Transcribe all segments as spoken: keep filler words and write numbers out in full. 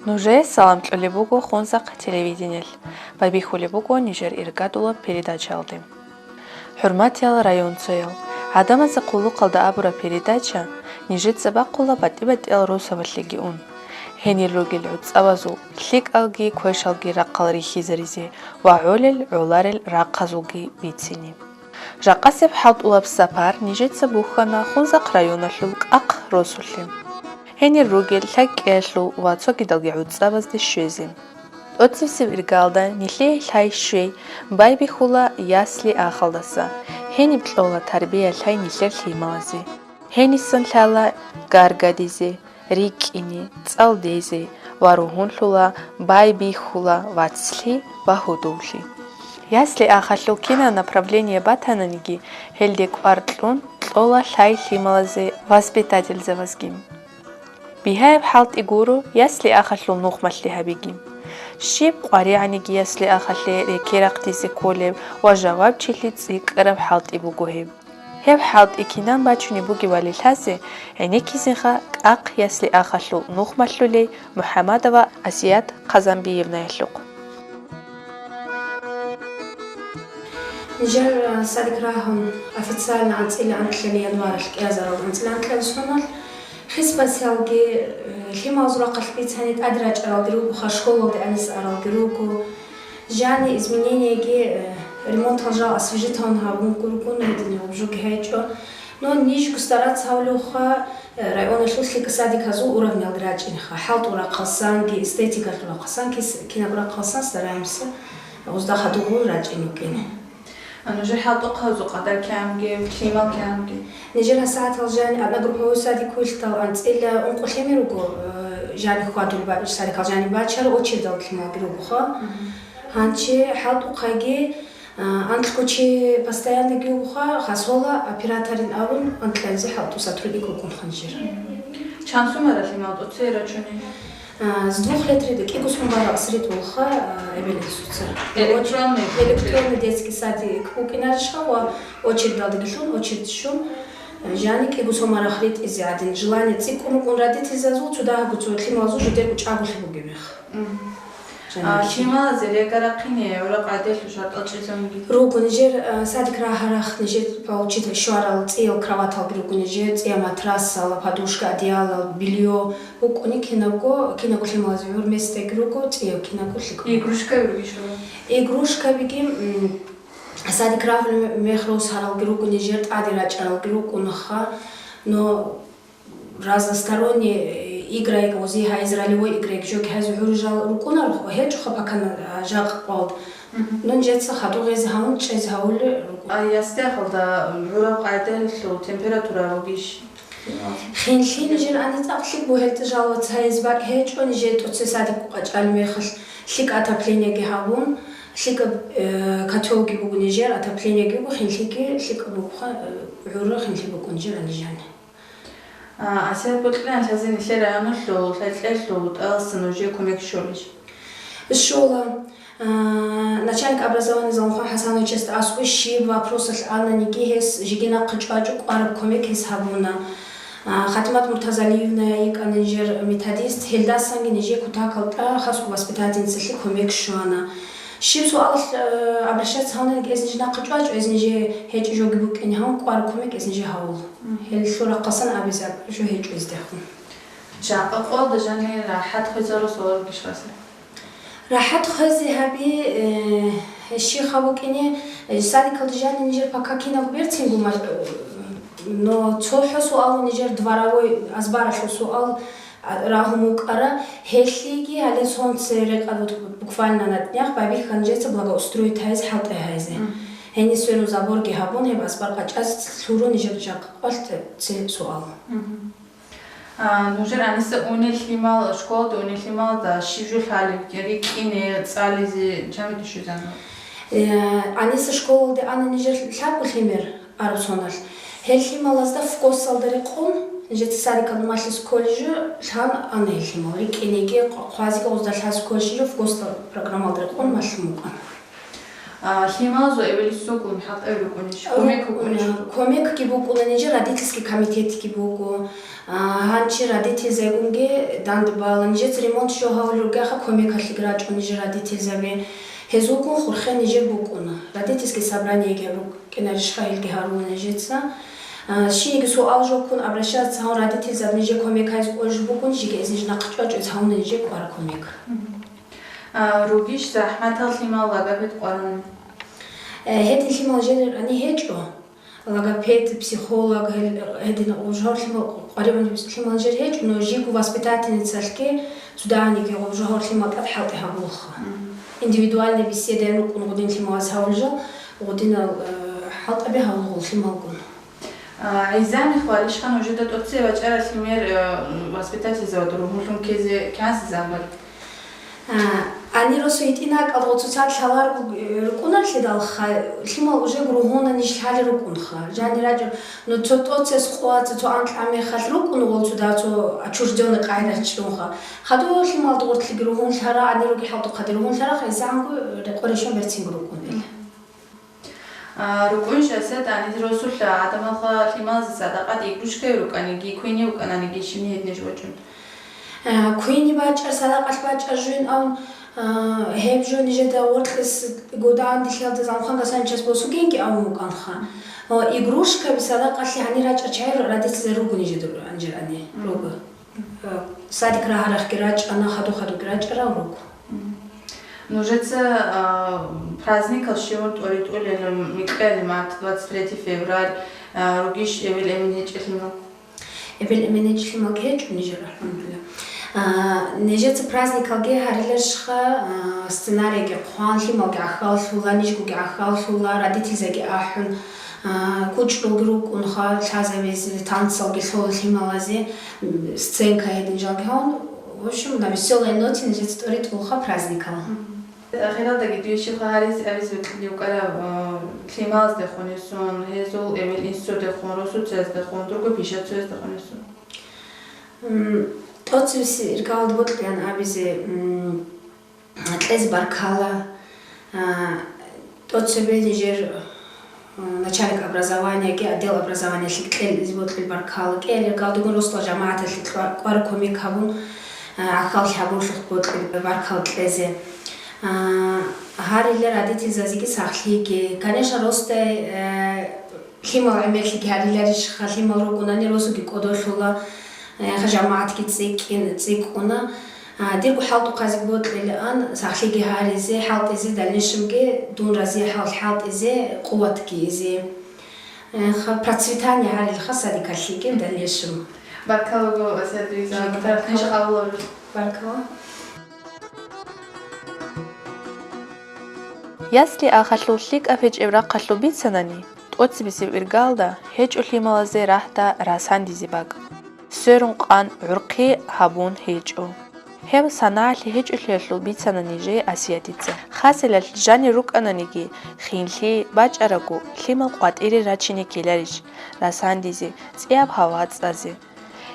Нужее салам кьолеб буго Хунзахъ телевидениялъ, байбихьулеб буго нижер иргадулаб передачаялде. ХӀурматиял районцоял, гӀадамазда хъулухъалда абураб передача нижеца бахъула батӀи-батӀиял росабалъеги ун. Гьенир ругел гӀуцӀабазул лъикӀалги квешалги рахъал рихьизаризе ва гӀолел гӀоларел рахъазулги бицине. Жакъасеб хӀалтӀулаб сапар нижеца бухьана Хунзахъ районалъул КӀахъ росулъе. Гьенир ругел лъай кӀиялъул ва цогидалги гӀуцӀабазде щвезе. ТӀоцевсеб иргалда нилъее лъай щвей байбихьула ясли-ахалдаса, гьениб кьола тарбия-лъай нилъер лъималазе. Гьенисан лъала гаргадизе, рикӀкӀине, цӀалдезе ва ругьунлъула байбихьула вацлъи ва гьудуллъи. Ясли-ахалъул кинаб направление батананиги, гьелде кӀвар кьун кьола лъай лъималазе воспитательзабазги. Бигьаяб хӀалтӀи гуро ясли-ахалъул нухмалъи гьабиги. Щиб къваригӀаниги ясли-ахалъе рекерахъдизе кколеб ва жавабчилъи цӀикӀкӀараб хӀалтӀи буго гьеб. Гьеб хӀалтӀи кинан бачунеб бугебали лъазе гӀенеккизеха КӀахъ ясли-ахалъул нухмалъулей МухӀамадова Асият Хъазанбиевнаялъухъ. Нижер, э, садик рагьун официально анцӀила анкьани январалъ кӀиазарал анцӀила анкьани соналъ, хисбасиялги, э, лъималазул рахъалъ бицани тӀаде рачӀаралги руго, ха школалде гьаниса аралги руго. Жани изменениеги, э, ремонтал жал освежиталун гьабун гургун гьединав жуги гьечӀо. Но нижго стараться гьавлевха, э, районалъул лъикӀа садиказул уровнялда рачӀинеха. ХӀалтӀул рахъалсанги, эстетикалъул рахъалсан, кис-, кинаб рахъалсан стараемся гъузда хадув гъур рачӀин рукӀине. А нужер хӀалтӀухъазул къадар кигӀанги, лъимал кигӀанги? Нижер гьасагӀатал жани одногрупповой садик вилълъидал анцӀила ункъо лъимер руго, э, жани хьвадулеб ба-, садикал жани бачара, очередалда лъималги ругоха. Мгм. Гьанчи хӀалтӀухъайги, а, анкьго чи постоянныйги вугоха, хасола операторин абун анкьанизе хӀалтӀу сотрудник вукӀунха нижер. Мгм. Чан сумара лъимал тӀоцей рачуни? А, с двух лет рида, кӀиго сум бараб асрид вулха, а, эбел-инсуца. Электронный? Электронный детский садик букӀинарищха ва очередалдаги лъун, очередь щун, а, жани кӀиго сум бараб ритӀизе гӀадин. Желание цӀикӀкӀун рукӀун родительзазул, цо дагьабго цо лъималазул жидерго чӀаголъи бугеб мех. Мгм. Жани А, ритӀи. Лъималазе регарахъине гӀураб къайдалъул шартӀал чӀезабиги? Руго нижер, а, садик рагьарахъ нижер получить щварал цӀиял кроваталги руго нижер, цӀия матрасал, подушка, одеялал, бельё, БукӀуни кинабго, кинабго лъималазе гӀур месдаги руго, цӀияв кинабго лъикӀ буго. Игрушкаби ругищ гьаб? Игрушкабиги, м, садик рагьулеб мех росаралги руго, нижер тӀаде рачӀаралги рукӀунаха. Но разносторонние, э, играйги гъози гьайз, ролевой играйги жоги гьайз гӀур жал рукӀунарухъ, гьечӀоха пока на-, а, жакъа къвалд. Мгм. Нун жеца хадув гъезе гьавун чӀезе гьавулел руго. А ясдехалда гӀураб къайдалъул температура бугищ? Хинлъи нижер ани цӀакъ лъикӀ бугьелда жалоба цайиз бакӀ гьечӀо, нижер тӀоцесадикку къачӀал мехалъ лъикӀ отоплениеги гьабун, лъикӀаб, э, котелги буго нижер, отоплениеги буго, хинлъиги лъикӀаб бугоха, э, гӀурра хинлъи букӀун нижер ани жани. А, Асият БутӀлиан, лъазе нилъер районалъул лъай-кьелъул тӀаласан нужее кумек щолищ? Щола. А, начальник образования Залмхан ХӀасановичасда аскӀов щиб вопросалъ ананиги, гьес жеги нахъе чӀвачӀо кӀвараб кумек гьес гьабуна. А, Хатимат Муртазалиевна йикӀана нижер методист, гьелдасанги нижее кутакалда хасго воспитательницалъе кумек щвана. Щиб суалалъ, э, обращаться гьавунаниги, гьез нижер нахъе чӀвачӀо, гьез нижее гьечӀо жоги букӀине гьавун, кӀвараб кумек гьез нижее гьавула. Мгм. Гьелъул рахъалсан абизе жо гьечӀо гьездехун. Жакъа къоялда жанир рахӀат хвезарулъ вугищ гъасе? РахӀат хвезе гьаби, э, щихъа букӀине, э, садикалда жанир нижер пока кинабго берцинго мар-, э, но цохӀо суал нижер дворовой азбаралъул суал, а, рагьун вукӀара, гьелъиги гьале сонце рекъа вот буквально на днях байбихьана нижеца благоустроить гьайзе, хӀалтӀи гьайзе. Мгм. Гьенир сверун заборги гьабун, гьеб азбар къачӀаз лъуро нижер жакъа къоялъ цо суал. Мгм. А, нужер гьаниса унел лъимал, школалде унел лъималазда щиб жо лъалеб, рикӀкӀине, цӀализе, чамида щвезабуна? Э, гьаниса школалде ана нижер лъабго лъимер араб соналъ. Гьел лъималазда ФГОСалда рекъон, нижеца садикалда малъизе кколеб жо лъан ана гьел лъимал. РикӀкӀинеги, хъ-, хъвазеги гъозда лъазе кколеб жо ФГОСалда программалда рекъон малъун букӀана. А, лъималазул эвелисогун хӀалтӀаби рукӀунищ? Кумек букӀунищ? Кумекги букӀуна, нижер родительский комитетги буго. А, гьанчи родительзайгунги данде бала. Нижеца ремонт жо гьавулел ругеха, кумекалъеги рачӀун нижер родительзаби. Гьезулгун хурхе нижер букӀуна. Родительский собраниеги рукӀинарищха, гьелги гьарула нижеца. А, щийги суал жоккун обращаться гьавун родительзаби, нижер кумек гьайз кӀолж бугун, жиги эзиж нахъчӀвачӀвез гьавун нижер кӀвар кумек. Мгм. А, ругищ захӀматал лъимал лагапет къваран? Э, гьедин лъимал жер ани гьечӀо. Логопед, психолог, гьел-, гьедин жугьор лъимал, къваригӀун лъимал жер гьечӀо, но жиго воспитательницалъги цо дагьаниги гъоб жугьор лъимал тӀад хӀалтӀи гьабулха. Мгм. Индивидуальный беседа рукӀун гъудин лъималаз гьавулжал, гъудинал, э, хӀалтӀаби гьавулгъул лъималгун. А, гӀезани хвалищха нужеда тӀоцебе вачӀаралъимер, э, воспитательзавад ругьунлъун ккезе кӀанцӀизабар? А, гьанир росу гьитӀинакӀалда гъоцоцад лъалар рукӀунарлъидалха, лъимал уже ругьуна ниж лъалел рукӀунха. Жанир рачӀун, ну, цо тӀоцес къваца, цо анкьа мехалъ рукӀун гъол цо да, цо отчуждённый къайдалъ чӀунха. Хадув лъималда гъортлъиги ругьунлъара, гьанир руги хӀалтӀухъаде ругьунлъара, хӀезанго рекъон рещтӀун берцинго рукӀун ил. А, рукӀунищ гьасда гьанир росулъа гӀадамалха лъималазе садакъат игрушкаби рукӀаниги, квини вукӀананиги, щибни гьединищ бачӀун? А, квини бачӀар, садакъалъ бачӀар жуйин абун, а, гьеб жо нижеда воркьес гудан дилъиялда Замхан Гасаничас босугейинги абун вукӀанха. О, игрушкаби садакъалъе гьанир рачӀар чагӀи родительзаби руго нижеда гьанжерани, мгм, руго. Э, садик рагьарахъги рачӀана, хадур-хадурги рачӀарал руго. Мгм. Нужеца, а, праздникал щиван тӀоритӀулел, микьгӀели март, двадцать третье февраль, а, ругищ эбел-эмен гьечӀелъимал? Эбел-эмен гьечӀелъималги гьечӀо нижер, алхӀамдулиллагь. А, нижеца праздникалги гьариларищха, а, сценарийги хъван, лъималги гӀахьаллъула, нижгоги гӀахьаллъула, родительзаги ахӀун, а, кучӀрулги рукӀунха лъазавизе, танцалги лъола лъималазе, м, сценка гьедин жалги гьавун. В общем, на весёлой ноте нижеца тӀоритӀулха праздникал. Мгм. Ахиралдаги дуе щибха гьаризе абизе бокьилев вукӀарав, а, лъималаздехун гьесун, гьезул эбел-инсудехун, росуцаздехун, дурго пишацояздехун гьесун? М, тӀоцебесеб иргалда бокьилан абизе, м, кьезе баркала. А, тӀоцебе нижер, а, начальник образованиеги отдел образованиялъе кьезе бокьил баркала. КӀиабилеб иргалдагун росла жамагӀаталъе кьва-, кӀвар кумек гьабун, а, гӀахьаллъи гьабуллъухъ бокьил баркала кьезе. А, гьарилел родительзазеги сахлъиги. Конечно, росдай, э, лъимал гӀемерлъиги гьариларищха, лъимал ругунани росуги кӀодолъула, э, жамагӀатги цӀикӀкӀин-, цӀикӀкӀуна. А, дирго хӀалтӀухъазе бокьилаан сахлъиги гьаризе, хӀалтӀизе, дальнейшемги дун разияб хӀал хӀалтӀизе, къуватги изе. Э, ха-, процветание гьарилха садикалъеги в дальнейшем. Баркалла, Асият Риза, Жеги ниж баркалла. Къавлару. Баркалла. Ясли ахалъул лъикӀаб гьечӀеб рахъалъул бицанани, тӀоцебесеб иргалда гьечӀо лъималазе рагьда расандизе бакӀ. Сверун къан гӀурхъи гьабун гьечӀо. Гьеб санагӀалъи гьечӀолъиялъул бицана нижее Асиятица. Хасилалъ жанир рукӀананиги, хинлъи бачӀарабго, лъимал къватӀире рачине ккеларищ, расандизе, цӀияб гьава цӀазе.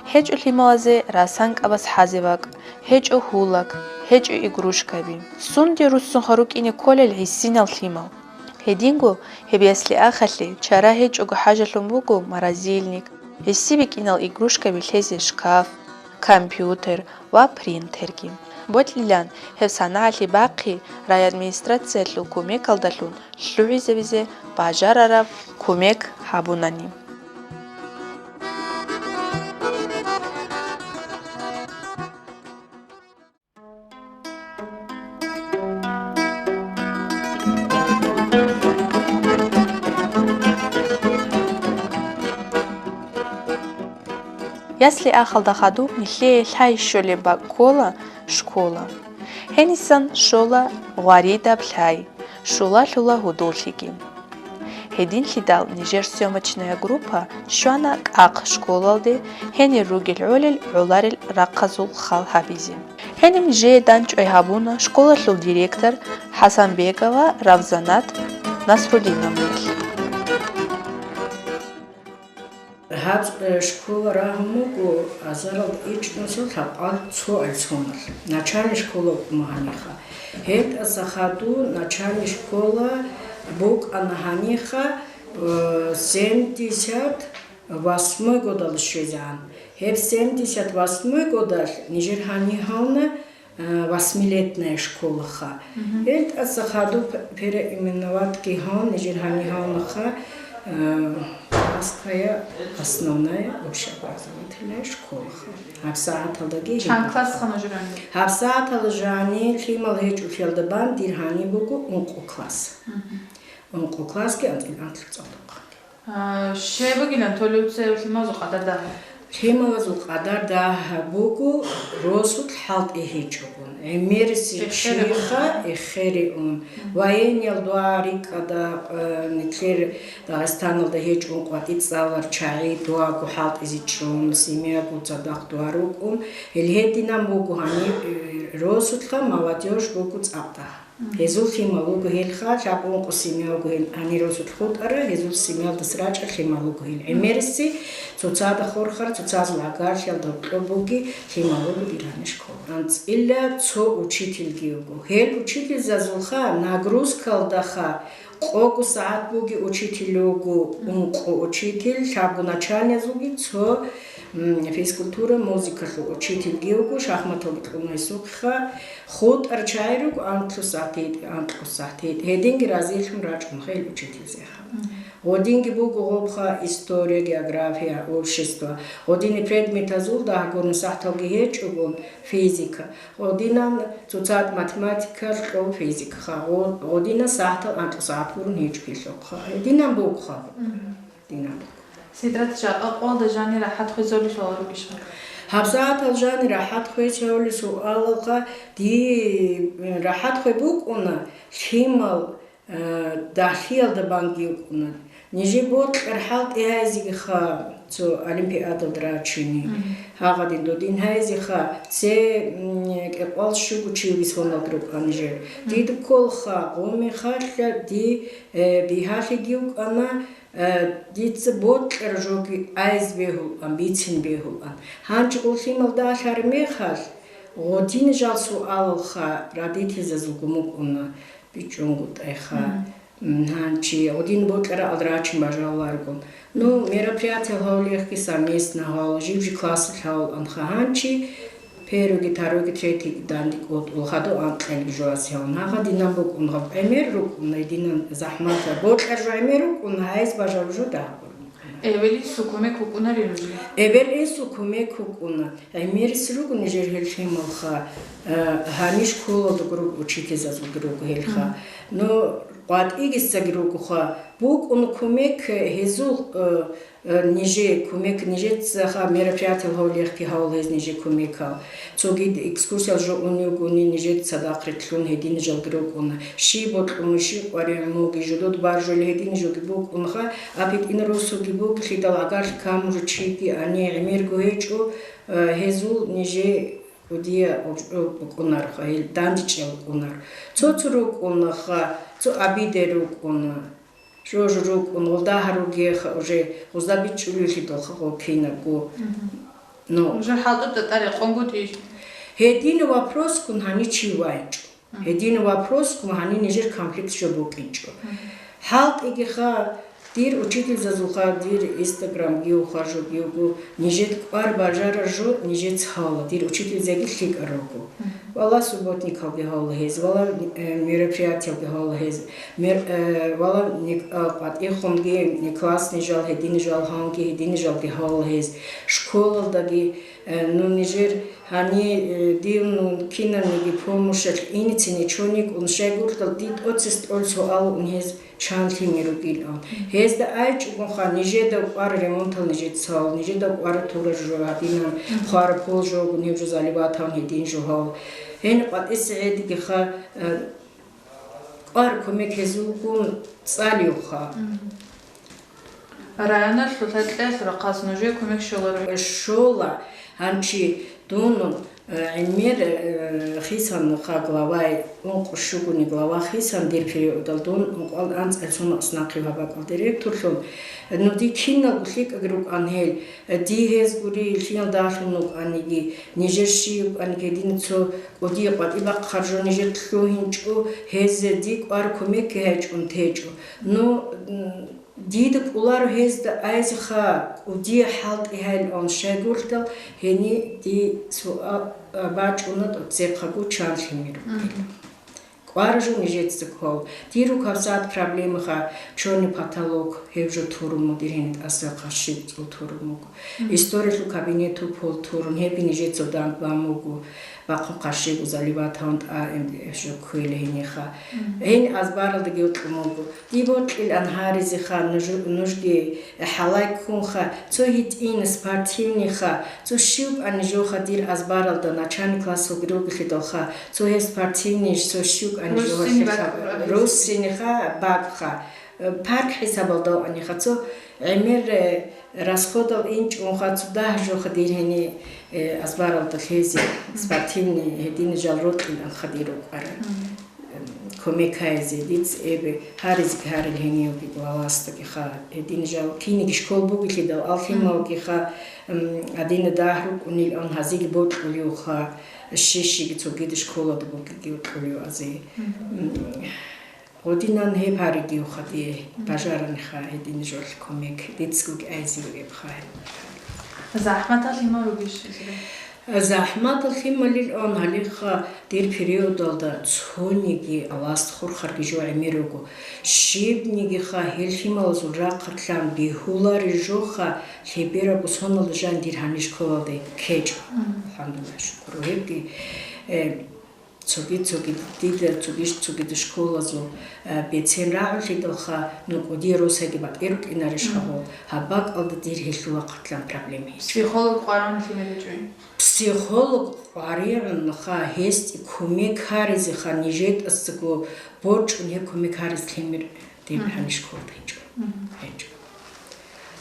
ГьечӀо лъималазе расан кӀабас хӀазе бакӀ, гьечӀо гьулак, гьечӀо игрушкаби. Сунде руссунха рукӀине кколел гӀисинал лъимал. Гьединго гьеб ясли ахалъе чара гьечӀого хӀажалъун буго морозильник, гьесие бикӀинал игрушкаби лъезе шкаф, компьютер ва принтерги. Бокьилан гьеб санагӀалъи бахъи райадминистрациялъул кумекалдалъун лъугӀизабизе бажарараб кумек гьабунани. Ясли ахалда хадуб нилъее лъай щолеб бакӀ ккола школа. Гьенисан щола гъваридаб лъай, щулалъула гьудуллъиги. Гьединлъидал нижер съёмочная группа щвана кӀахъ школалде гьенир ругел гӀолел гӀоларел рахъазул хал гьабизе. Гьениб нижее дандчӀвай гьабуна школалъул директор ХӀасанбегова Равзанат Насрудиновнаялъ. Гьаб, э, школа рагьун буго азаралда ичӀнусул лъабкъоялда цо алсоналъ. Начальный школа букӀуна гьаниха. Гьелдаса хадуб начальный школа букӀана гьаниха, э, семьдесят восьмой годалда щвезегӀан. Гьеб семьдесят восьмой годалъ нижер гьанир гьавна, э, восьмилетняя школаха. Мгм. Гьелдаса хадуб переименоватги гьавун, нижер гьанир гьавнаха, э, класская основная общеобразовательная школаха. ГьабсагӀаталдаги гьеб. Чан классха нужер гьанир? ГьабсагӀаталда жанир лъимал гьечӀолъиялда бан дир гьанир буго ункъо класс. Мгм. Ункъо классги анцӀила анлъго цӀалдохъанги. А, щай бугилан, то ли цо лъималазул къадар дагьа? Лъималазул къадар дагьа буго росулъ хӀалтӀи гьечӀогун. ГӀемерисев чиха, эххере ун. Мгм. Воениял дуа рикӀкӀада, э, нилъер Дагъистаналда гьечӀун къватӀи цӀалар чагӀи дуаго хӀалтӀизе чӀун, семьяго цадахъ дуа рукӀун. Гьел гьединан буго гьаниб, э, росулъа молодёжь буго цӀакъ дагьа. Гьезул лъимал вуго гьелха, лъаб ункъо семья вуго гьел гьанир росулъ хутӀара, гьезул семьялдаса рачӀа лъимал вуго гьел. ГӀемериси цоцазда хурхар, цоцазул гӀагарлъиялда гьоркьоб буги лъимал вуго дир гьанир школа. АнцӀила цо учительги вуго. Гьел учительзазулха нагрузкалдаха къого сагӀат буги учитель вуго, ункъо учитель, лъабго начальниязулги цо, м, физкультура, музыкалъул учительги вуго, шахматалги кьуна гьесухъеха. ХутӀар чагӀи руго анлъго сагӀат, анлъго сагӀат. Гьединги разилъун рачӀун хел учительзеха. Мгм. Гъодинги буго гъобха история, география, общество. Гъодинги предметазул дагьаб гурони сагӀаталги гьечӀогун, физика. Гъодинан цоцазда математика, кьо физикаха. Гъо-, гъодинан сагӀатал анлъго сагӀат гурони гьечӀо гьелъухъа. Гьединан бугоха. Мгм. Динаб. Сидрат жакъа къолда жанир рахӀат хвезавулев суал ругищха? ГьабсагӀатал жанир рахӀат хвезавулев суалалха, ди, э, рахӀат хвей букӀуна, лъимал, э, дагьлъиялда банги букӀуна. Нижер бокьараб хӀалтӀи гьайзегиха цо олимпиадалда рачине. Мгм. Гьагъадин додин гьайзеха, це, м, кӀикъвал щуго чи висоналда рукӀана нижер. Мгм. Дида кколха, гъомехалъа ди, э, бигьалъиги вукӀана, Э, дица бокьараб жоги айз бегьулаан, бицин бегьулаан. Гьанже гъуллъималда алъараб мехалъ, гъодин жал суалалха родительзазулгун букӀуна, бичӀчӀунгутӀайха. Мгм. М, гьанчи гъодин бокьараб алрачин бажаруларгун. Ну, мероприятие гьавлихъги совместно гьавула, жиб-жи классалъ гьавулаанха гьанчи. Первыйги, второйги, третийги данде кӀутӀула, хадув анкьилги жо асиялан. Гьагъадинан букӀун гъаб гӀемер рукӀун, гьединан захӀматла бокьар жо гӀемер рукӀун, гьайз бажару жо дагьаб. Эвелинсул кумек вукӀунарин нужее? Эвел-инсул кумек вукӀуна. ГӀемерис руго нижер гьел лъималха, э, гьанир школалдаго руго, учительзазулги руго гьелха. Мгм. Ну, къватӀигицаги ругоха. БукӀун кумек гьезул, э, Э, нижее кумек, нижецаха мероприятиял гьавлихъги гьавула гьез нижее кумекал. Цоги экскурсиял жо унев гуни нижеца цадахъ рилълъун гьедин жалги рукӀуна. Щиб бокьун, щиб къваригӀун буги, жодод баржули гьедин жоги букӀунха, а битӀин росуги буги, лъидал гӀагарлъи камуру чиги, гьанир гӀемерго гьечӀо, э, гьезул нижее удия букӀунарха, гьел дандчӀел букӀунар. Цо-цо рукӀунаха, цо абиде рукӀуна. Жо-жо рукӀун, гъолда гьаругеха уже гъозда бичӀчӀулевлъидалха гъо кинабго. Мгм. Ну. Уже хӀалтӀу тӀатӀа рекъонгутӀи. Гьедин вопросгун гьани чи вайчӀо. Мгм. Гьедин вопросгун гьани нижер конфликт жо букӀинчӀо. Мгм. ХӀалтӀигиха, дир учительзазулха, дир Instagram гиуха жо гиуго, нижер кӀвар бажарар жо нижец гьавла, дир учительзаги лъикӀар руго. Мгм. Вала субботникалги гьавла гьез, вала, э, мероприятиялги гьавла гьез. Мер-, э, вала ник-, а, къватӀихунги, ник классный жал, гьедин жал, гьанги гьедин жалги гьавла гьез. Школалдаги, э, ну, нижер гьани, э, див, ну, кинабниги помощалъ инице ничего никӀун, щайгурелъул дид оцес тӀол суал ун гьез чан лъимер ругилан. Гьезда айчӀогонха, нижеда кӀвар ремонтал нижецал, нижеда кӀвар турар жо гьадинан, хвара пол жогун гьеб жо заливатан гьедин жо гьав. Гьениб къватӀиса гӀедигиха, э, кӀвар кумек гьезулгун цӀалиуха. Мгм. Районалъул гьекъелъ рахъалъ нужее кумек щоларо? Щола, гьанчи дун Э, гӀемер, э, хисан нуха главай, ункъо щугони глава хисан дир периодалдун ункъоялда анцӀила соналъ нахъе гьаб бакӀал директорлъун, ну, дие киналго лъикӀаб рукӀана гьел, э, дие гьез гури, лъиялдалъун вукӀаниги, нижер щиб букӀаниги, гьедин цо кӀудияб къватӀиб бахъараб жо нижер лъугьинчӀо, гьез дие кӀвар кумекги гьечӀун течӀо. Ну, м, Дида кӀоларо гьезда айзеха кӀудияб хӀалтӀи гьайилан щайгурелъул, гьениб дие суал, а, бачӀуна тӀоцехъаго чан лъимер вукӀин. Мгм. КӀвар жо нижеца ккола. Дир руго гьабсагӀат проблемаха чёрный потолок, гьеб жо турун буго дир гьениб тӀаса къарши цӀул турун буго. Мгм. Историялъул кабинетул пол турун, гьебги нижеца данде бан буго. Бахъун къаршиго заливать гьавун тӀа, эм, жо кквела гьениха. Мгм. Гьениб азбаралдаги бокьун буго. Дие бокьилан гьаризеха, нуж-, нужги хӀалай ккунха, цо гьитӀин спортивныйха, цо щиб букӀани жоха дир азбаралда начальный классалги ругелъидалха, цо гьеб спортивный, цо щиб букӀани жоха Руссини хиха, бакӀ, Руссиниха бакӀха, э, парк хӀисабалда вукӀаниха, цо гӀемер, э, расходал инчӀунха, цо дагь жоха дир гьениб, э, азбаралда лъезе, спортивный гьедин жал рокьиланха дир рукӀарал. Мгм. Кумек гьайзе дица эбе гьаризеги гьарил гьениялги главасдаги ха, гьедин жал киниги школ бугелъидал, ал лъималги ха, м, гьадина дагь рукӀунилан гьазиги бокьулев ха, щищиги цогида школада бугеги бокьулев азе. М, гъодинан гьеб гьариги ха дие бажараниха гьедин жолъ кумек, дицаги гьайзе эб ха. ЗахӀматал лъимал ругищ? ЗахӀматал лъималилан гьалиха дир периодалда цониги аласт хурхарги жо гӀемер руго. Щибниги ха гьел лъималазул рахъалъан бегьулари жоха, лъеберабго соналда жан дир гьанир школалде ккечӀо. Мгм. АлхӀамдулиллагь, шукру гьебги, э, Цоги-цоги дида, цогищ-цогида школазул, а, бецин рагӀулъидалха, ну, кӀудиял росаги батӀи рукӀинарищха гьо, гьаб бакӀалда дир гьелъул вахъалъан проблема гьечӀо. Психолог къваригӀун лъимер гьечӀо. Психолог къваригӀунха, гьесде кумек гьаризеха, нижетӀасаго борчӀун гьеб кумек гьаризе лъимер дир гьанир школалда гьечӀо. ГьечӀо.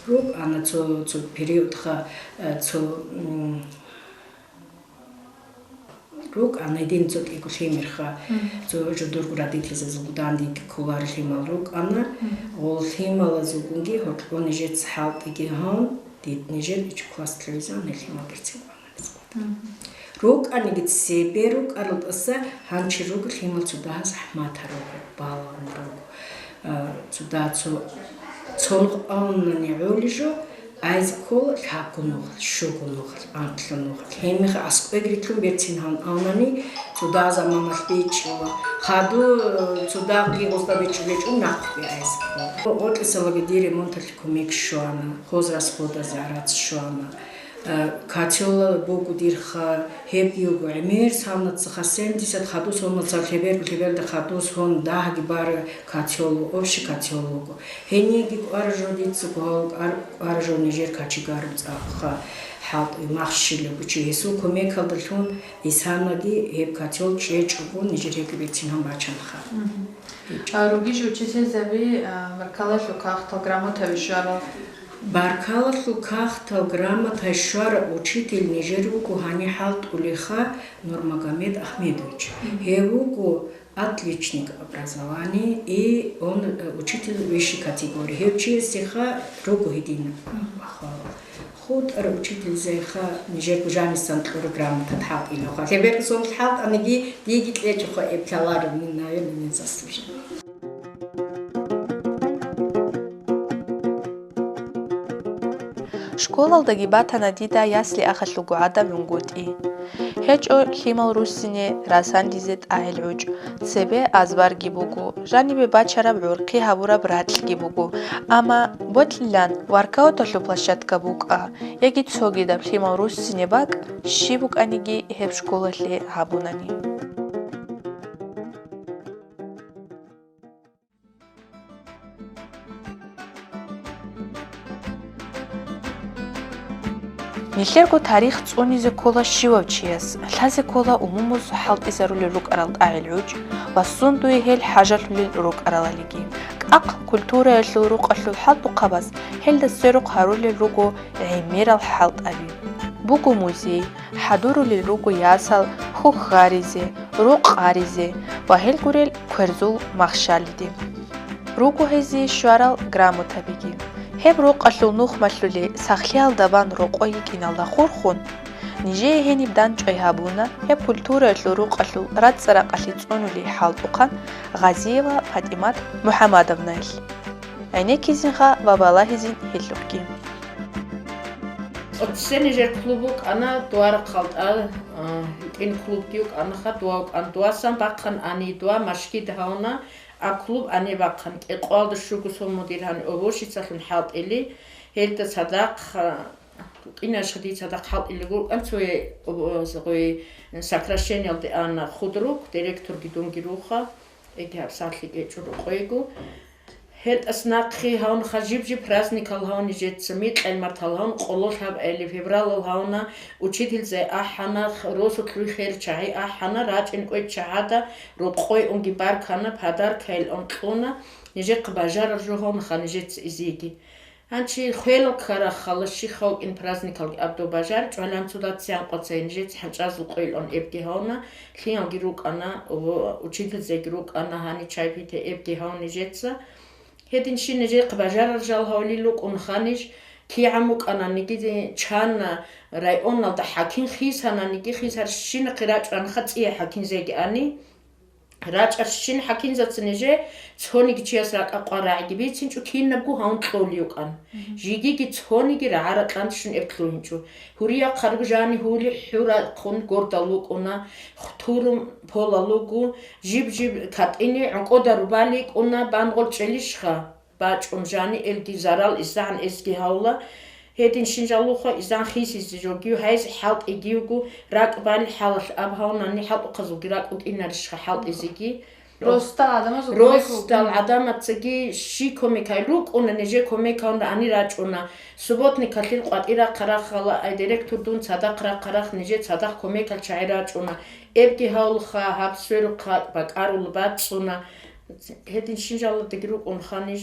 РукӀана цо, цо периодха, а, цо, м, РукӀана гьедин цо кӀиго лъимерха, цо жо дурго родительзазул дандеги кколарел лъимал рукӀана, гъол лъималазулгунги гьоркьоб нижеца хӀалтӀиги гьавун, дид нижер ичӀго класс лъугӀизавун гьел лъимал берцин кӀванарин. РукӀаниги цебе рукӀарал тӀаса гьанчи руго лъимал цо дагьа захӀматал руго, балагьун руго. А, цо дагьа цо, цо нух авнани гӀоли жо, айзе ккола лъабго нухалъ, щуго нухалъ, анкьлъун нухалъ. Гьебмехалъ аскӀовеги рилълъун берцин гьавун авнани, цо дагьа заманалъ бичӀчӀула. Хадув цо дагьги гъозда бичӀчӀулечӀун нахъе айзе ккола. Гъоркьисалаги дир ремонталъе кумек щвана, хозрасходазе гӀарац щвана. Э, котёл буго дирха, гьебги буго гӀемер савнацаха, семьдесят хадус гьонацал лъеберго-лъеберда хадус гьон дагьги бар котёл, общий котёл буго. Гьениги кӀвар жо дицаго гьав кӀар-, кӀвар жо нижер кочегару цӀакъха, хӀалтӀи махщел буго чи. Гьесул кумекалдалъун исанаги гьеб котёл чӀечӀого нижер гьебги берцин гьан бачанаха. Мгм. А, ругищ учительзаби, а, баркаллалъул кагътал, грамотаби щварал? Баркаллалъул кагътал, грамотай щварав учитель нижер вуго гьаниб хӀалтӀулеха Нурмагомед Ахмедович. Мгм. Гьев вуго отличник образования и он, э, учитель высшей категории. Гьев чиясеха руго гьедин бахвал. ХутӀарав учительзейха нижерго жанисан кьураб грамота хӀалтӀилаха. Лъеберго соналъ хӀалтӀаниги диеги кьечӀоха, эб лъалареб, наверное, не заслужил. Школалдаги батана дида ясли ахалъулго гӀадаб гӀунгутӀи. ГьечӀо лъимал руссине, расандизе тӀагӀел гӀучӀ. Цебе азбарги буго, жанибе бачараб гӀурхъи гьабураб ракьги буго, амма ботлъилан воркауталъул площадка букӀа, яги цогидаб лъимал руссине бакӀ, щиб букӀаниги гьеб школалъе гьабунани. Нилъерго тарих цӀунизе ккола щивав чияс, лъазе ккола умумузул хӀалтӀизарулел рукӀарал тӀагӀел гӀучӀ ва сундуе гьел хӀажалъулел рукӀаралалиги. КӀахъ культураялъул рукъалъул хӀалтӀухъабаз гьелда сверухъ гьарулел руго гӀемерал хӀалтӀаби. Буго музей, хӀадурулел руго ясал, хьухь гьаризе, рукъ гьаризе ва гьел гурел кверзул махщалиде. Руго гьезие щварал грамотабиги. Гьеб рукъалъул нухмалъули сахлъиялда бан рокъой йикӀиналда хурхун, нижее гьениб дандчӀвай гьабуна гьеб культураялъул рукъалъул рацӀцӀа-ракъалъе цӀунули хӀалтӀухъан Гъазиева ПатӀимат МухӀамадовнаялъ. ГӀенеккизинха ва балагьизин гьелъухъги. Оццен нижер клуб вукӀана, дуа рахъалда, а, гьитӀин клубги вукӀанаха, дуа вукӀан, дуасан бахъан ани, дуа машгид гьавна, а клуб ани бахъан, кӀикъоялда щуго сон мудир гьани уборщицалъун хӀалтӀили, гьелда цадахъ, а, кӀинашха дий цадахъ хӀалтӀили вукӀан, цое, о, о, гъой, сокращениялде ана худрук, директорги дунги руха, эги гьабсагӀлъи кӀечӀо рукъойго. Гьел тӀас нахъе гьавнха жиб-жиб праздникал гьавни жеца, микьал-мартал гьавн къоло лъаб гӀели февралал гьавна, учительзай ахӀана, х-, росулъуй хер чагӀи ахӀана, рачӀин кӀвечагӀада рокъой унги баркана, подаркайил ун кьуна, нижехъ бажарар жо гьавнха нижеца изиги. Гьанчи хвелал ккарахъала, щихъ вукӀин праздникалги абдо бажар, чӀвалан цо дациян къвацай нижеца хӀанчӀазул къойилан эбги гьавна, лъиялги рукӀана, в-, учительзеги рукӀана, гьани чай-пита эбги гьав нижеца. Гьедин щин нижехъ бажарар жал гьавлил рукӀун ханиж, кигӀан букӀананиги чанна районалда хӀаким хисананиги хисар щинахъе рачӀанха цӀия хӀакимзеги ани. РачӀарщин хӀакимзаца нижее цониги чияс ракӀа къварагӀиги бицинчӀо, кинабго гьавун кьолиюкъан. Мгм. Жигиги цониги рагӀа-ракьанщун эб лъугьинчӀо. Гьурияхъарго жани гьули хӀурахъун гордал вукӀуна, хтурун полал вуго, жиб-жиб катӀине гӀункӀода рубали кӀуна, бангъол чӀелищха бачӀун жани элги зарал изагӀан эсги гьавла. Гьедин шинжалуха изан хисизе жогив гьайзе хӀалтӀигивгу, ракӀ бали хӀалалъ аб гьавнани хӀалтӀухъазулги ракӀ букӀинарищха хӀалтӀизеги. Ростал гӀадамазул кумек Ростал ругин. ГӀадамацаги щи кумек гьай рукӀуна, нижер кумек гьавна ани рачӀуна. Субботникалъил къватӀира хъарахъала ай директор дун цадахъ рахъарахъ, нижер цадахъ кумекал чагӀи рачӀуна. Эбги гьавлха, гьаб сверухъа бакӀарул бацӀцӀуна. Гьедин шинжаладаги рукӀун ханиж.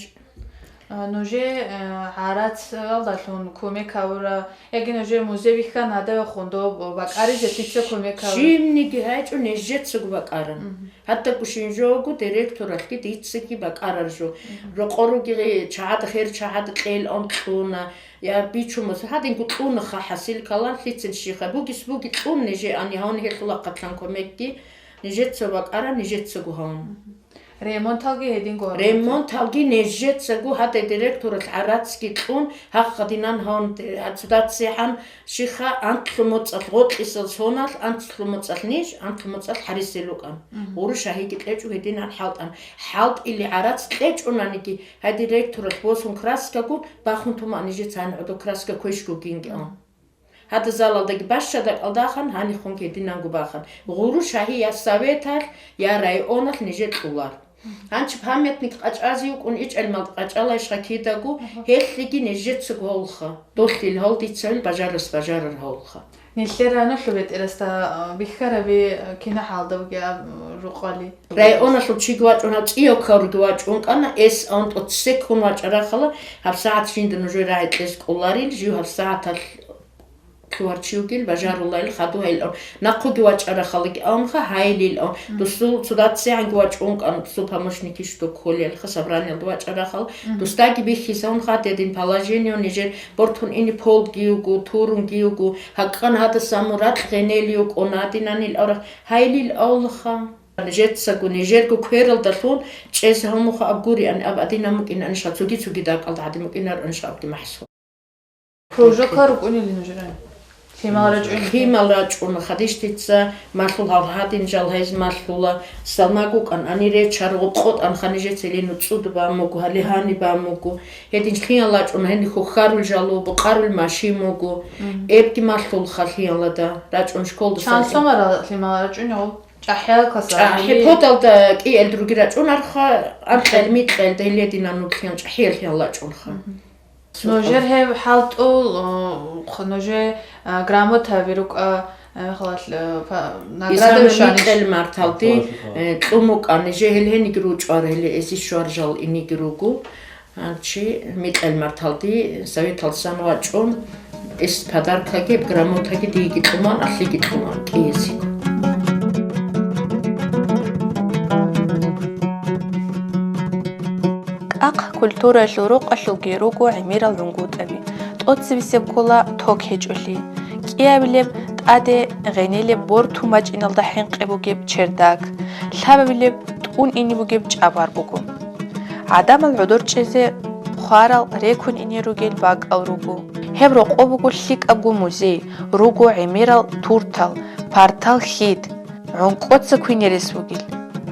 А, нужер, э, гӀарацалдалъун кумек гьавура, яги нужер музей вихьан гьадавехун доб бакӀаризе дица кумек гьавура? Щибниги гьайчӀо нижецаго бакӀаран. Мгм. ГьатӀа гушин жого директоралъги дицаги бакӀарар жо. Мгм. Рокъоруги чагӀад, хер чагӀад кьел ан кьуна, я бичумас, гьадинго кьунаха хӀасил калан лъицин щиха. Бугис буги кьун нижеани, гьавни гьелъула хъатлъан кумекги нижеца бакӀаран, нижецаго гьавун. Мгм. Ремонталги гьединго гьабун. Ремонталги нижецаго гьадай директоралъ гӀарацги кьун, гьахъ гьадинан гьавун, гьацудацигӀан щиха анлъу моцӀалъ гъоркьисел соналъ, анлъу моцӀалъ ниж, анлъу моцӀалъ хӀарисел рукӀан. Мгм. Гъуру шагьиги кьечӀо гьединан хӀалтӀан. ХӀалтӀили гӀарац кьечӀунаниги, гьай директоралъ босун краскагун, бахун тума нижецан гӀодо краска квешгогинги ан. Мгм. Гьадин залалдаги бащадакӀалдахан, гьанихъунги гьединанго бахан. Гъуру шагьи я советалъ, я районалъ нижер кьулар. Гьанчи памятник къачӀазе вукӀун ичӀел мал къачӀалайщха кидаго, Аха. гьелъиги нижецаго гьавулха. Долъил гьал дица гьел бажарас бажарар гьавулха. Нилъер гьанулъул бетӀерасда, а, бихьараби, а, кина хӀалдавги, а, рукъали. Районалъул чиги вачӀун, гьав цӀияв ккавурги вачӀун кӀана, эс авун тӀоцебе ккун вачӀарахъала, гьабсагӀат жинда нужер рагӀи кьез кӀоларил, жив гьабсагӀаталъ лъугьарчи вугил, бажарулайил хадугьайилан. Нахъуги вачӀарахалаги авунха гьайилилан. Мгм. Дусул цудацигӀанги вачӀун кӀан, дусул помощники что кколелха собраниялда вачӀарахал. Мгм. Дусдаги бихьизавунха дедин положение нижер бортун ини полги вуго, турунги вуго. ГьакӀан гьадаса муракь гъенели вукӀун гьадинанил аврагь гьайилил авлаха. Нижецаго, нижерго квералдалъун чӀез гьамуха абгуриан аб адинан мукӀин анишха цуги-цуги дакӀалда гьадин мукӀинар анишха абги махӀсу. Кружокла рукӀунели нужера? Лъимал рачӀун? Лъимал рачӀун, хадиштица малъул гьал гьадин жал гьез малъула, салмагу кӀан, ани речар гъоб къотӀан ханижецелину цӀуд бамугу, гьали гьани бамугу. Гьедин лъимал рачӀун, гьени хухьарул жалу, букъарул машин мугу. Мгм. Эбги малъулха лъималада рачӀун школда Чан сани. Сомара лъимал рачӀун гъоб? ЧӀахӀиял класса ЧӀахӀи гьали? Подалда кӀиэл други рачӀун арха, анкьел-микьел, деледина нутлъиян чӀахӀиял лъимал рачӀунха. Мгм. Нужер гьеб хӀалтӀул, о, хъ-, нужер, а, грамотаби рукӀа, а, халал, а, па-, награда Исана вишани? Микьел марталди, Классика. Э, кьумукъани, жегьел гьениги ручӀар, гьеле эзи щваржал иниги руго. А, чи микьел марталди советалсан вачӀун, Гьес подаркаги грамотаги диеги кьуман, алъиги кьуман кӀиязего. КӀахъ культураялъул рукъалъулги руго гӀемерал гӀунгутӀаби, тӀоцебесеб ккола ток гьечӀолъи. КӀиабилеб, тӀаде гъенелеб бортун бачӀиналда хӀинкъи бугеб чердак, лъабабилеб тӀун ине бугеб чӀабар буго. ГӀадамал гӀодор чӀезе хварал рекун ине ругел бакӀал руго. Гьеб рокъоб буго лъикӀабго музей, руго гӀемерал туртал, партал хьид, гӀункӀоца квинерес вугил.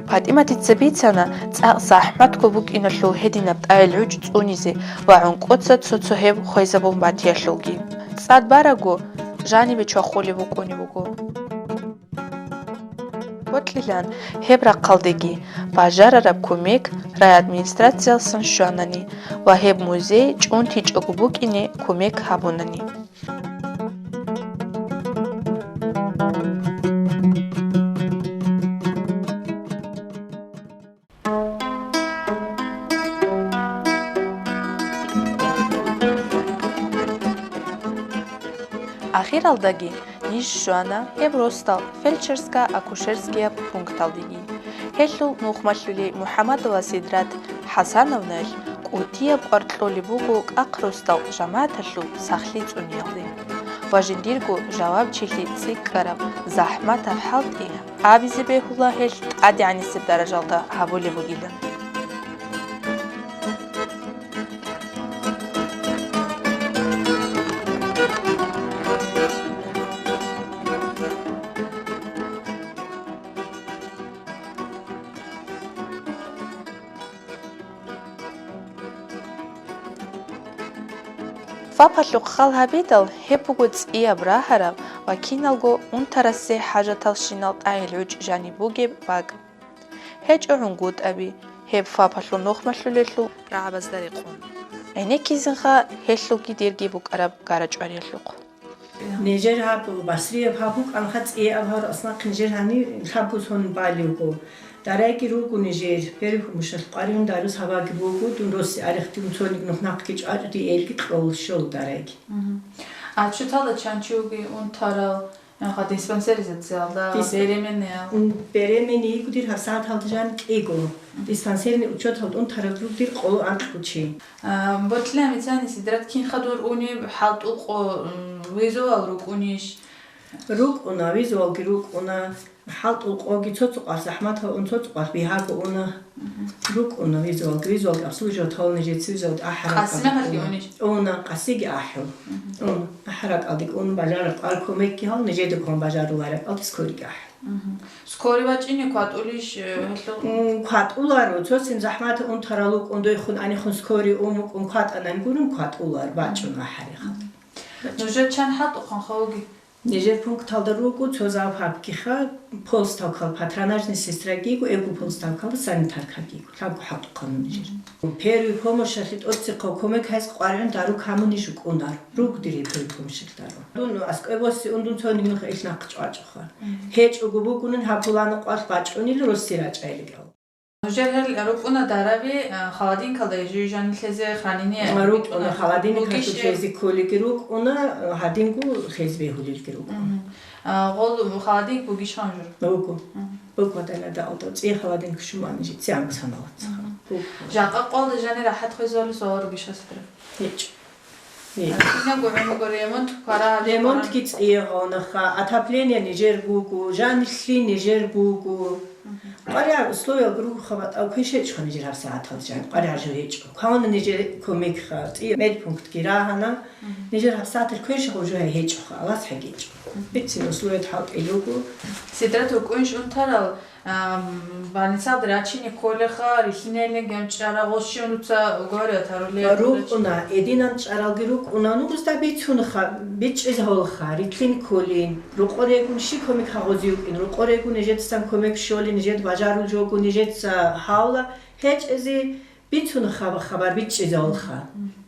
ПатӀиматица бицана, цӀакъ захӀматго букӀиналъул гьединаб тӀагӀел гӀуч цӀунизе ва гӀункӀоца цо-цо гьеб хвезабун батиялъулги. ЦӀад бараго, жанибе чвахулеб букӀунеб буго. Бокьилан гьеб рахъалдеги бажарараб кумек райадминистрациялсан щванани ва гьеб музей чӀунтичӀого букӀине кумек гьабунани. Ахиралдаги ниж щвана гьеб росдал фельдшерско-акушерскияб пункталдеги. Гьелъул нухмалъулей МухӀаммадова Сидрат ХӀасановнаялъ кӀудияб кӀвар кьолеб буго кӀахъ росдал жамагӀаталъул сахлъи цӀуниялде ва жиндирго жавабчилъи цӀикӀкӀараб захӀматаб хӀалтӀи абизе бегьула гьелъ тӀадегӀанасеб даражалда гьабулеб бугилан. ФАПалъухъ хал гьабидал, гьеб буго цӀияб рагьараб ва киналго унтарасе хӀажаталщинал тӀагӀел гӀуч жаниб бугеб бакӀ. ГьечӀо гӀунгутӀаби, гьеб ФАПалъул нухмалъулелъул рагӀабазда рекъон. ГӀенеккизинха гьелъулги дирги букӀараб гара-чӀвариялъухъ. Нижер гьаб, Басрияб гьаб букӀанха, цӀияб гьаб, аслахъ нижер гьани лъабго сон балевго. Дарайги руго нижер, первый помощалъ къваригӀун дарус гьабаги буго, дун росси арихъ дун цоник нухнахъги чӀвачӀо, дие элги кьол щол дарайги. Мгм. А чутала чанчуги унтарал, Аха, диспансеризациялда, Дис-, беременныял. М, беременный йигу дир гьабсагӀат гьалда жан кӀиго. Мгм. Диспансерный учеталда унтарал руг дир къоло анкьго чи. А, ботлъила мицани Сидрат кинха дур унеб хӀалтӀулъ къо, м, визовал рукӀунищ? РукӀуна, визовалги рукӀуна. ХӀалтӀулъ къоги цо-цо къвар захӀматал ун, цо-цо къвар бигьаго уна. Мгм. РукӀуна визовалги, визовалги обслуживать гьавуна жеца, визовалги ахӀарал Къасимахалги унищ? Уна, къасиги ахӀу. Мгм. Ун, ахӀаракӀалдик ун бажараб кӀвар кумекги гьал, нижеда ккун бажарулареб кӀалдис кколикӀ ахӀ. Мгм. Скорый вачӀине кватӀулищ, э, гьелъул? Ун, кватӀуларо, цо-цин захӀмат унтарал вукӀун, дойхун, анихун скорый ун вукӀун кватӀанан гурун кватӀулар, бачӀун ахӀарихъал. Нужер чан хӀалтӀухъан хавуги? Нижер пункталда руго цо завхабгиха, полставкал патронажный сестрагиго, эго полставкал санитаркагиго. Лъабго хӀалтӀухъанун нижер. Первый помощалъе тӀоцехъав кумек гьайс къваригӀун дару камунищ вукӀунар. Руго дире первый помощалъ дару. Дун аскӀой босси ундун цони нух ил нахъ чӀвачӀоха. ГьечӀого бугунин гьаб пулана къвалъ бачӀунил росси рачӀайилгал. Нужер гьел рукӀуна дараби, а, холодильникалда жижани лъезе хранение РукӀуна, холодильникалда лъезе кколиги рукӀуна, гьадингу лъезе бегьулелги рукӀуна. Мгм. А, гъол холодильник бугищ хан жур? Руго. Мгм. Буго дала даалда. ЦӀи холодильник шумани жи, ци амсаналац. Мгм. Буго. Жакъа къолда жани рахӀат хвезуали суал ругищ асдра? ГьечӀо. ГьечӀо. Кинабго гӀумруго ремонт квара-, Ремонтги цӀиегъавнаха, отопление нижер буго, жанилъи нижер буго. Мгм. КъваригӀар условиялги ругоха, батӀа квешечӀха нижер гьабсагӀатал жан, къваригӀар жо гьечӀо. Квана нижер кумекха, цӀи медпунктги рагьана, Мгм. нижер гьабсагӀатал квешагъав жо гьечӀоха, алас гьагьечӀо. Мгм. Бицин условият хӀалтӀи руго. Сидрат рукӀунищ унтарал, ам, больницалда рачине кколеха, рилъинайилан гьанчӀара, гъощин руца говорят гьарулел. РукӀуна, эдинан чӀаралги рукӀуна, ну, гъузда бицунха, бичӀчӀизе гьолха, рилълъин кколин, рокъорегун щи кумек гьагъузе вукӀин, рокъорегун нижецасан кумек щолин, нижед бажарул жого, нижеца гьавла гьечӀезе бицунха хабар бичӀчӀизе гьолха.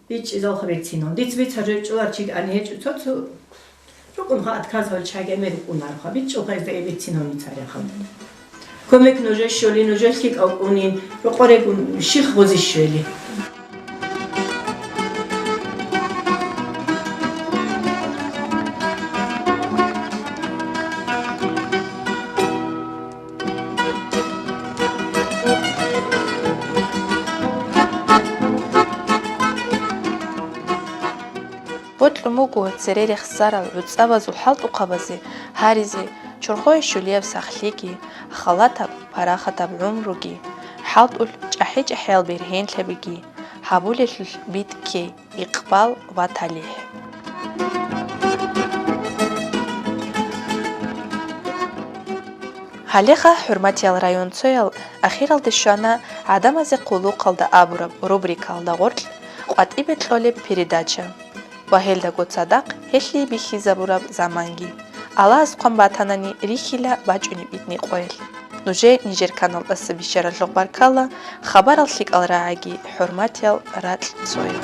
БичӀчӀизалха бецинал. Диц бицар жо чӀулар чиг ани гьечӀо цо-цо. РукӀунха отказ гьал чагӀи мер рукӀунарха. БичӀчӀулха гьезда эбецинал мицарехал. Кумек нужер щоли, нужер лъикӀав кӀунин, рокъорегун щих гъузи щвели. Буго цере рехсарал гӀуцӀабазул хӀалтӀухъабазе гьаризе чорхое щулияб сахлъиги, халатаб, парахатаб гӀумруги, хӀалтӀулъ чӀахӀи-чӀахӀиял бергьенлъабиги, гьабулелъулъ битӀкей, икъбал ва талихӀ. Гьалеха, хӀурматиял районцоял, ахиралде щвана «ГӀадамазе къуллукъалда абураб» рубрикаялда гъоркь къватӀибе кьолеб передача ва гьелдаго цадахъ гьелъие бихьизабураб заманги. Аллагьас хъван батанани рихьила бачӀунеб итни къоялъ. Нужее нижер каналдаса бищаралъухъ баркала, хабарал лъикӀал рагӀаги, хӀурматиял ракьцоял.